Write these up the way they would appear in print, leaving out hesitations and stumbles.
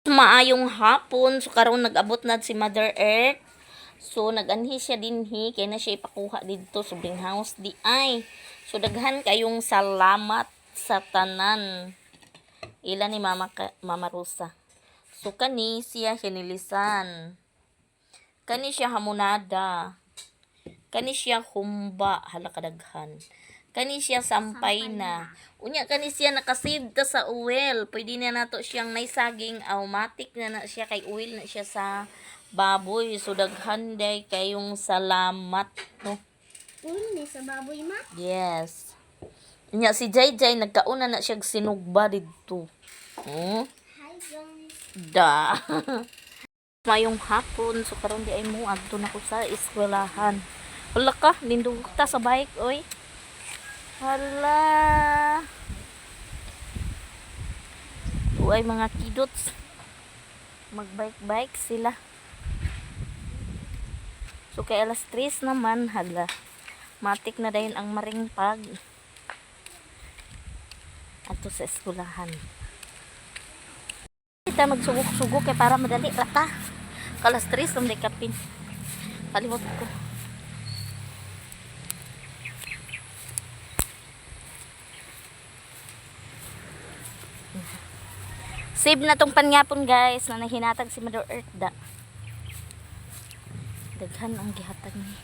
Maayong hapon. So karon nag-abot na si Mother Earth. So nag-anhi siya dinhi kay na siya ipakuha didto sa greenhouse di ay. So daghan kayong salamat sa tanan. Ila ni Mama Mama Rosa. So kani siya hinilisan. Kani siya hamonada. Kani siya humba, hala kadaghan. Kani siya sampay na. Unya kani siya nakasave ta sa oil. Pwede na nato siyang naisaging automatic na na siya kay oil na siya sa baboy. So daghan day kayong salamat, no. Uli sa baboy, ma. Yes. Unya si Jay Jay nagkauna na siya sinugba didto. Hi, guys. Da. Mayong hapon, so karon di ay mo adto na ko sa eskwelahan. Hala ka, nindog ta sa bike oy. Hala. Uy, mga kidots. Magbike-bike sila. So kay alas 3 naman, hala. Matik na dayon ang maringpag. Adto sa eskwelahan. Kita magsugok-sugok kay para madali rata. Kalas 3 lang di kapin. Kalimot ko. Save na tong panyapon, guys, na nahinatag si Mother Earth da. Daghan ang gihatag ni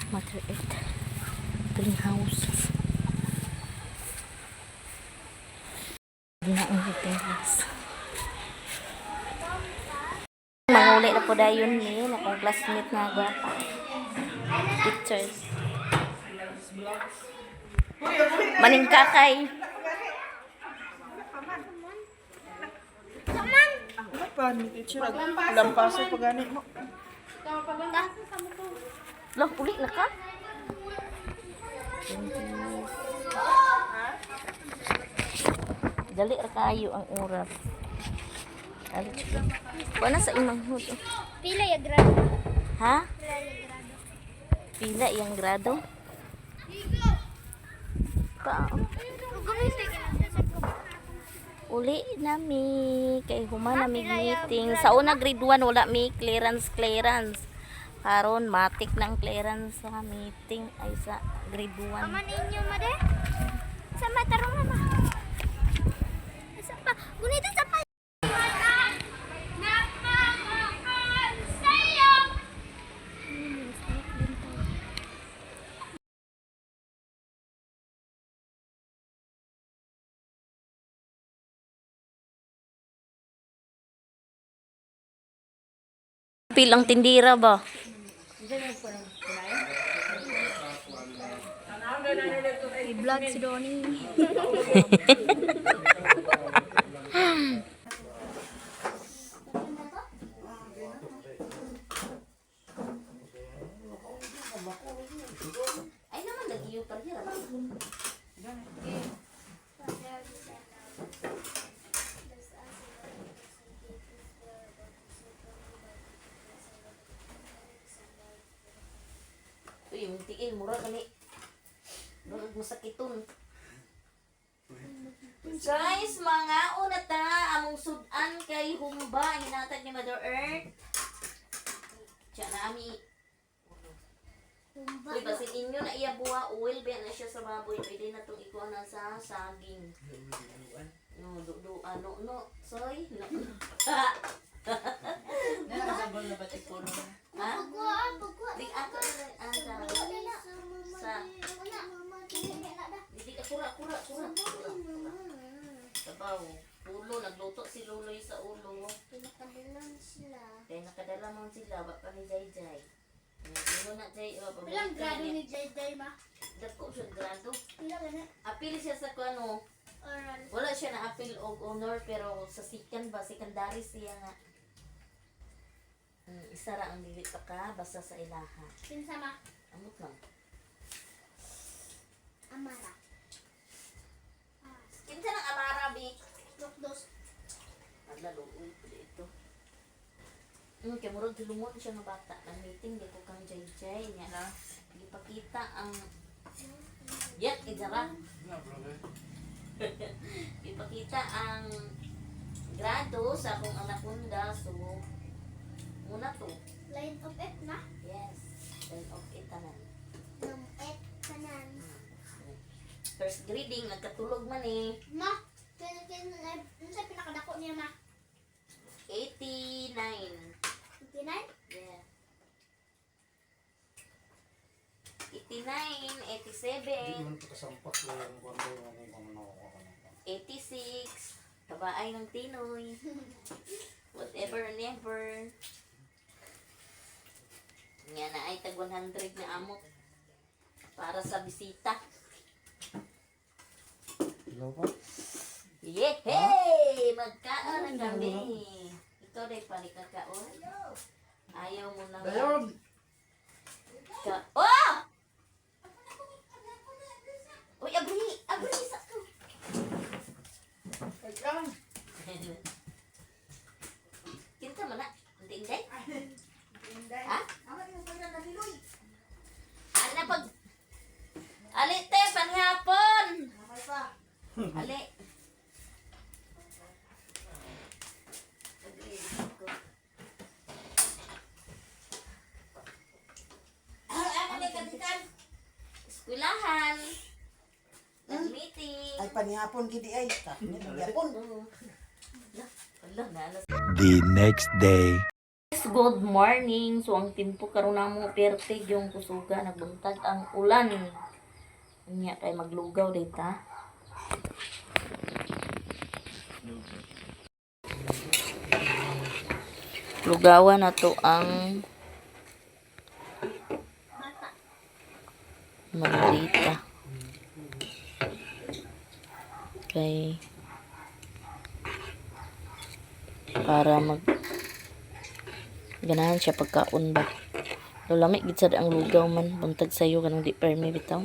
Mother Earth. Greenhouse. Na ang guys. Manguli na po dayon ni na akong classmate na gwapa. Pictures. Maningkakay. Ano pa, ni teacher, lampaso pa gani mo. Lah, uli na ka? Dali ra kayo ang oras. Ali, chika. Wala sa imang hood. Pila ya grado. Ha? Pila ya grado. Pila iyang grado? Pa. Uli na mi kay human na mig meeting. Sa una grade 1 wala mi clearance clearance. Karon matik ng clearance sa meeting ay sa grade 1. Aman ninyo, made? Sa matarong ma. Sa pa. Gunito sa pa. Pilang tindira ba? I-vlog si Donnie. Ay naman lagi yung parhira. Uy, yung tiil, mura kani. Murag masakiton. Guys, mga una ta, among sudan kay humba, hinatag ni Mother Earth. Siya na ami. Uy, basin inyo na iya buwa, oil ba na siya sa baboy, pwede na tong ikuha na sa saging. No, do, do, ano, no, soy, no. Ha? Di ako na, ah, sa, di ka kura, kura, kura. Sabaw, ulo, nagluto si Luloy sa ulo. Pinakadalan sila. Kaya nakadala man sila, wa pa ni Jay Jay. Ano na Jay, oh, Ilang grado ni Jay Jay, ma? Dako siya grado. Ilang gana? Apil siya sa kuano. Oral. Wala siya na appeal og honor pero sa second ba secondary siya nga. Isa ra ang dili pa ka basta sa ilaha. Kinsa, ma? Amot lang. Amara. Kinsa nang amara bi? Lukdos. Naglaluoy pud ito. Kay murag tulungon siya nga bata. Nang meeting di ko kang Jay Jay niya. Gipakita ang Yat, ijara. Ipakita ang grado. sa akong anaconda. So, muna to. Line of F na. Yes. 10 of 8 tanan. Num F kanan. First grading, nagkatulog man eh. Ma, kin kin unsa pinakadako niya ma? 89. 59? Yeah. 89, 87, Hindi mo pagkasampak lang yung kwento yung ano yung nakuha ka ng 86, kabaay ng Tinoy. Whatever, never. Nga na ay tag 100 na amok para sa bisita. Ilaw pa? Yehey! Magkaon na kami. Ikaw rin pala kakaon. Ayaw mo na. Dayon! Ka oh! Uy, abri! Abri sa ko. Pagkaan! Kinsa man na? Hindi, hindi? Ha? Ana pag... Ali te, panghapon! Ali. Eskwelahan. Nag-meeting. Ay panihapon gidi ay. Panihapon. Wala na, alas The next day. Yes, good morning. So ang timpo karon namo pertig yung kusuga nagbuntag ang ulan. Unya kay maglugaw dita. Lugawan na to ang Margarita. Kay para mag ganahan siya pagkaon ba. Pero lami gid sad ang lugaw man buntag sayo kanang di permi bitaw.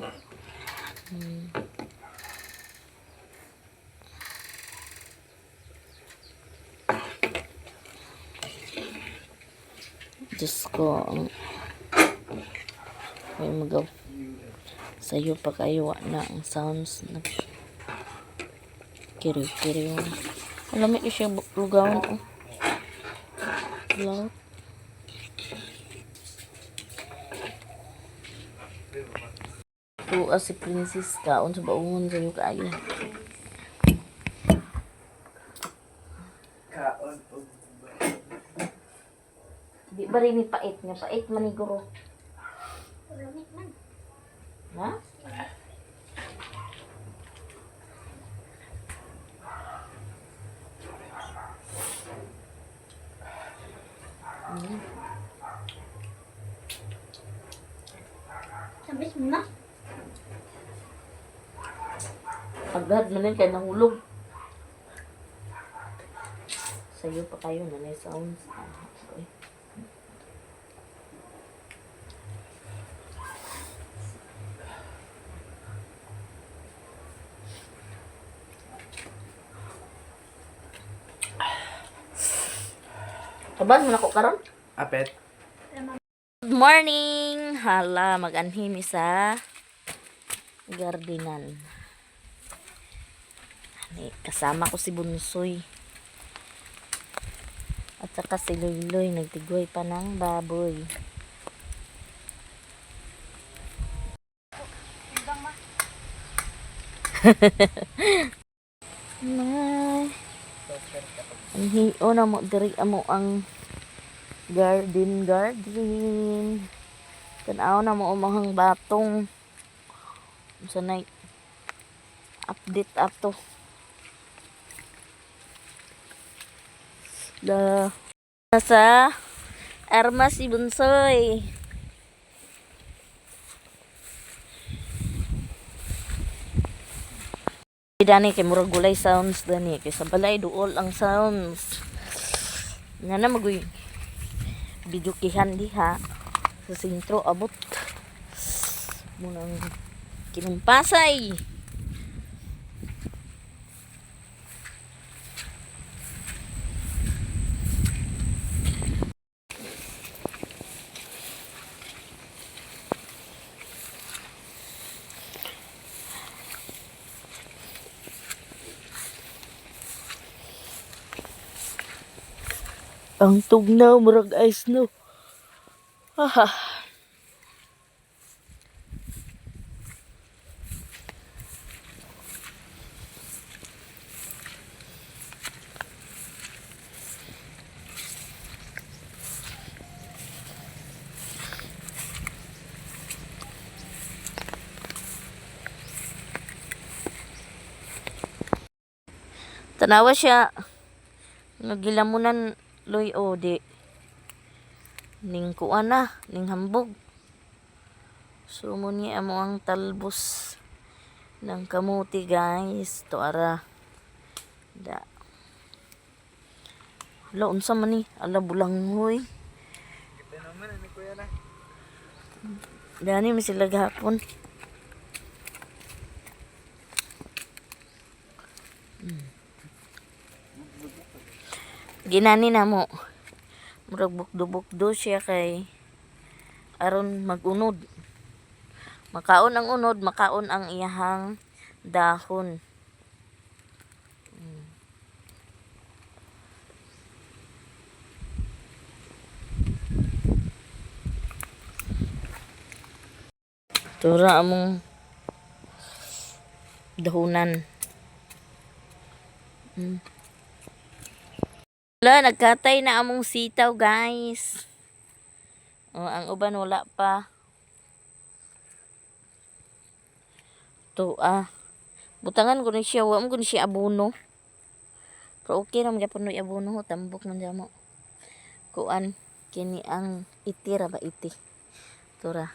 Diyos ko, ang ay magaw. Sayo pa kayo wa na ang sounds na kiriw kiriw. Ang lami gyud siya lugawan oh. Loud. Tuwa si Princess kaon sa baungon sa iyo kaayo. Kaon og Di ba rin ni pait nga pait maniguro. Lamig man. Ha? Sabis mo na. Agad man lang kay nahulog. Sayo pa kayo na may sounds. Ah, okay. Kaban mo na ko karon? Apet. Good morning! Hala, mag-anhi mi sa gardenan. Ani, kasama ko si Bunsoy. At saka si Luyloy, nagtigoy pa ng baboy. Nay. Anhi, o na mo, diri amo ang garden, garden. Tanaw na mo umahang batong. Sa night. Update ato. Da. Nasa armas si Bunsoy. Dani kay murag gulay sounds dani kay sa balay duol ang sounds. Nga na maguy bidukihan diha sa sentro abot munang kinumpasay. Ang tugnaw, murag ice no. Aha. Tanawa siya. Nagilamunan loy o di. Ning kuan na, ning hambog. So mo ni amo ang talbos ng kamuti, guys. To ara. Da. Hala, unsa man ni? Ala, bulanghoy. Dani man sila gahapon. Ginani na mo. Murag bukdo-bukdo siya kay aron magunod. Makaon ang unod, makaon ang iyahang dahon. Tura among dahunan. Wala, nagkatay na among sitaw, guys. O, ang uban wala pa. To, ah. Butangan ko ni siya, wa mo ko ni siya abono. Pero okay ra man gyapon no abono, ho, tambok man mo. Kuan kini ang iti ra ba iti. Tura.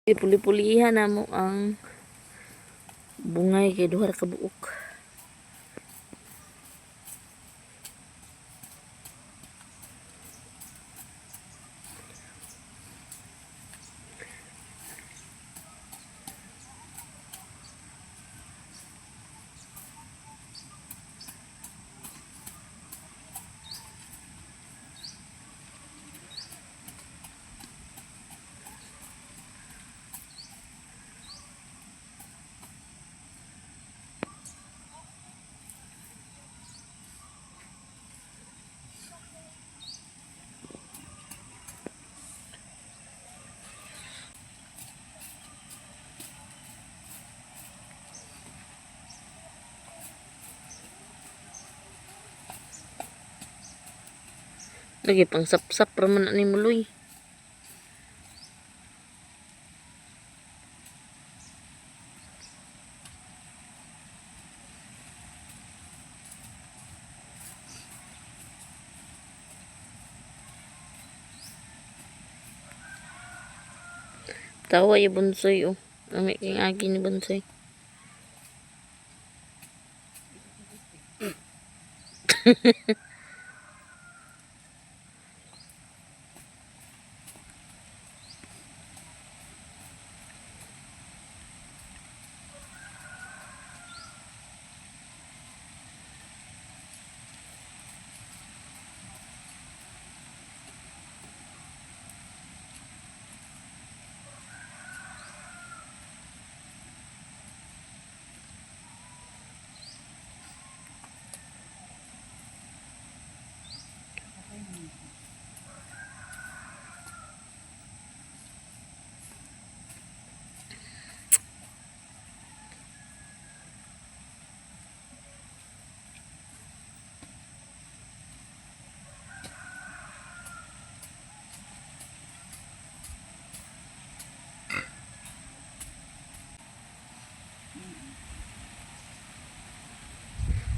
Ipuli-pulihan na mo ang bungay kay duha ra ka buok. Lagi pang sapsap raman ani muloy. Tawa yung bunsoy oh. Ami king agi ni bunsoy.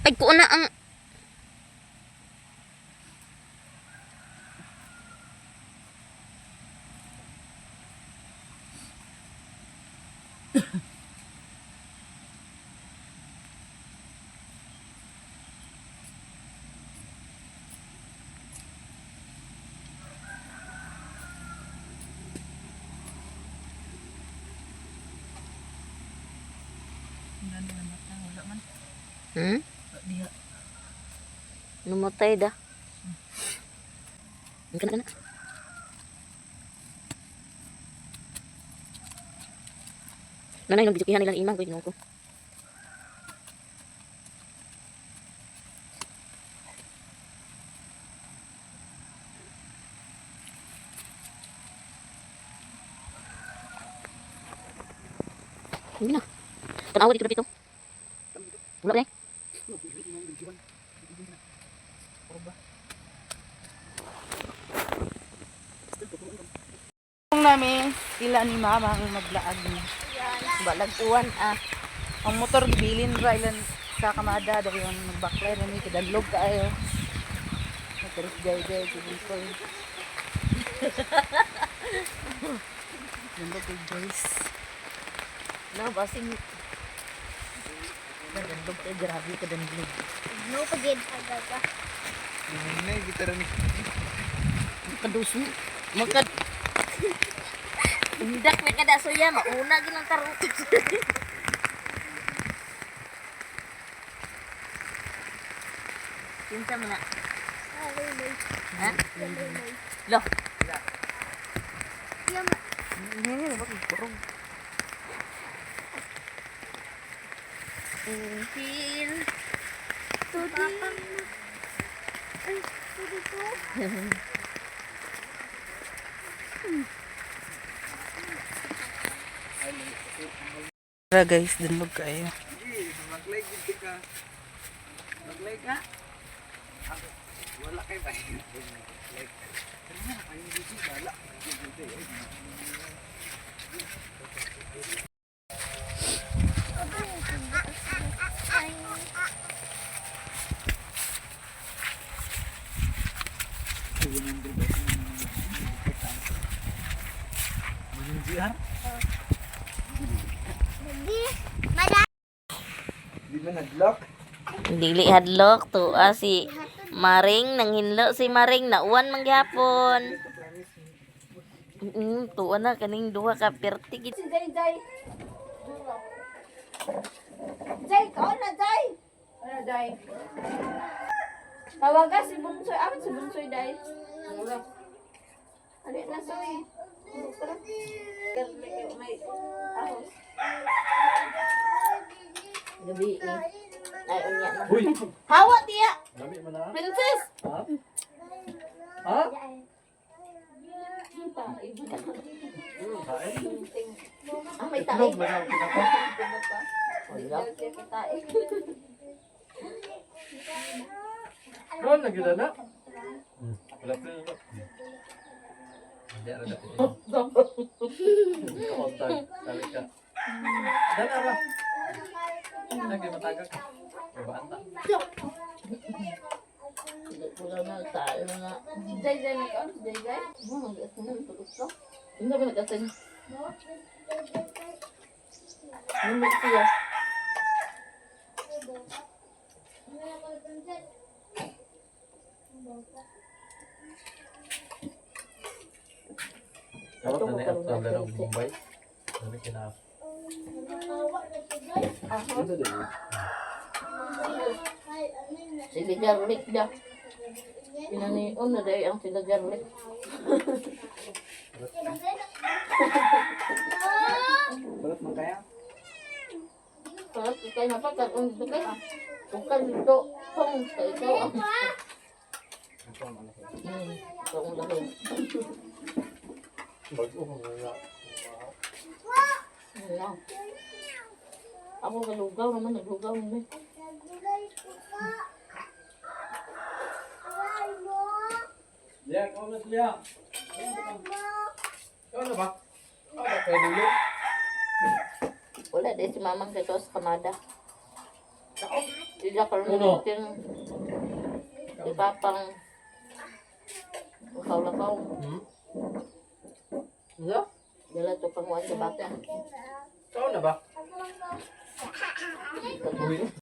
Ay kuuna ang. Wala man. Hmm? Diha. Namatay da. Kana kana. Nanay nang bijukihan nilang imang ko ginoo ko. Hindi na. Tanawa dito na dito. Wala ba eh? Kung nami, ila ni mama ang maglaag ni. Balaguan ah. Ang motor gibilin ra ilan sa kamada dayon magbaklay ra ni kadalog kaayo. Motor jay jay gibikoy. Nandog kay Joyce. Na basing Kadandog kay grabe kadandog. No pagid agaga. Kaduso. Maka Indak na kada soya mauna ginang tarong. Kinsa man na? Aluloy. Ha? Aluloy. Lo, Yama. feel Papang na. Ay, dito. Tara guys, danlog kaayo. Mag-like dito ka. Mag-like ka. Wala kay ba? Like. Ayun dito, wala. Ay. GR? Lagi. Mada. Di ba nag-lock? Dili hadlok to ah, si Maring nanghinlo si Maring nauwan man gihapon. Tuwa na kaning duha ka perti gid. Si Jay Jay. Jay, kaon na Jay. Ano Jay? Tawaga si Bunsoy. Aman si Bunsoy Jay? Ano na soy? May ahos. Gabi eh. Ay unya na. Uy! Hawa tiya. Dami man na. Princess. Ha? Ha? Kain? Ah, may tae. Itlog ba na pinapa? Wala. Tae. Ron, nagila na. Wala pa rin. Hindi, ara dati. Kakontag. Sabi ka. Dala ra. Nagay matagal ka. Babaan ta. Hindi ko lang na tayo na. Jay, Jay, nagkaon si Jay, Jay. Ano, nag-asin na ito. Hindi ba nag-asin? Numit siya. Dapat na na sa laro Mumbai. Sabi kina. Ito din. Sila garlic da. Pinanion na dahil ang sila garlic. Balot man kaya? Parang ikay mapagkakong dito kay. Ukay dito. Pong sa ikaw ang. Ito ang ano. Ikaw ang lahog. Bago ko nga. Ano? Ako kalugaw naman, naglugaw naman. Liya, ikaw na siya. Ikaw na ba? Ikaw na kay dulo. Wala din si mamang kay sa kamada. Sila karon Ano? ng si papang lakaw-lakaw. Ano? Dala to panguan sa bata. Ikaw na ba? Uwi.